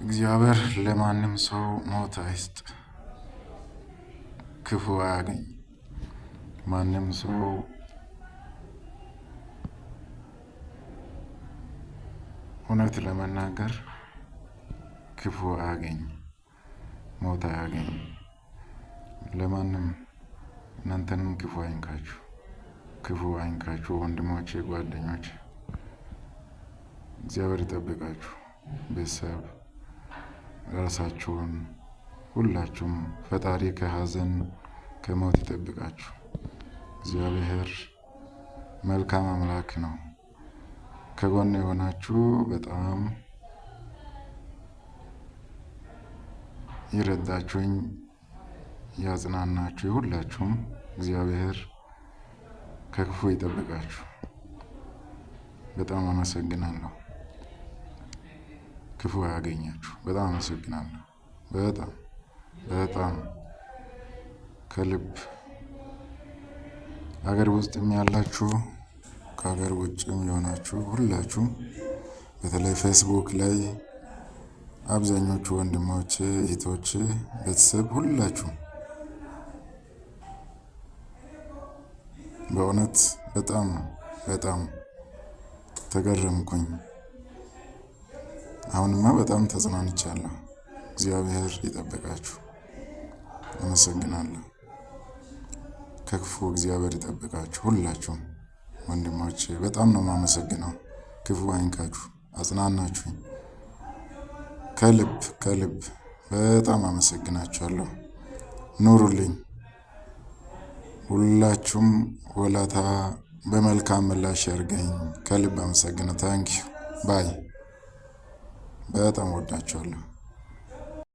እግዚአብሔር ለማንም ሰው ሞት አይስጥ፣ ክፉ አያገኝ። ማንም ሰው እውነት ለመናገር ክፉ አያገኝ፣ ሞት አያገኝ። ለማንም እናንተንም ክፉ አይንካችሁ፣ ክፉ አይንካችሁ ወንድሞቼ፣ ጓደኞቼ። እግዚአብሔር ይጠብቃችሁ። ቤተሰብ ራሳችሁን ሁላችሁም ፈጣሪ ከሀዘን ከሞት ይጠብቃችሁ። እግዚአብሔር መልካም አምላክ ነው። ከጎን የሆናችሁ በጣም ይረዳችሁኝ ያጽናናችሁ ሁላችሁም እግዚአብሔር ከክፉ ይጠብቃችሁ። በጣም አመሰግናለሁ። ክፉ አያገኛችሁ። በጣም አመሰግናለሁ። በጣም በጣም ከልብ ሀገር ውስጥም ያላችሁ ከሀገር ውጭም የሆናችሁ ሁላችሁም በተለይ ፌስቡክ ላይ አብዛኞቹ ወንድሞች፣ እህቶች፣ ቤተሰብ ሁላችሁ በእውነት በጣም በጣም ተገረምኩኝ። አሁንማ በጣም ተጽናንቻለሁ። እግዚአብሔር ይጠብቃችሁ። አመሰግናለሁ። ከክፉ እግዚአብሔር ይጠብቃችሁ ሁላችሁም ወንድሞቼ፣ በጣም ነው የማመሰግነው። ክፉ አይንካችሁ፣ አጽናናችሁኝ። ከልብ ከልብ በጣም አመሰግናችኋለሁ። ኑሩልኝ። ሁላችሁም ወላታ በመልካም ምላሽ ያርገኝ። ከልብ አመሰግነ thank you bye። በጣም ወዳችኋለሁ።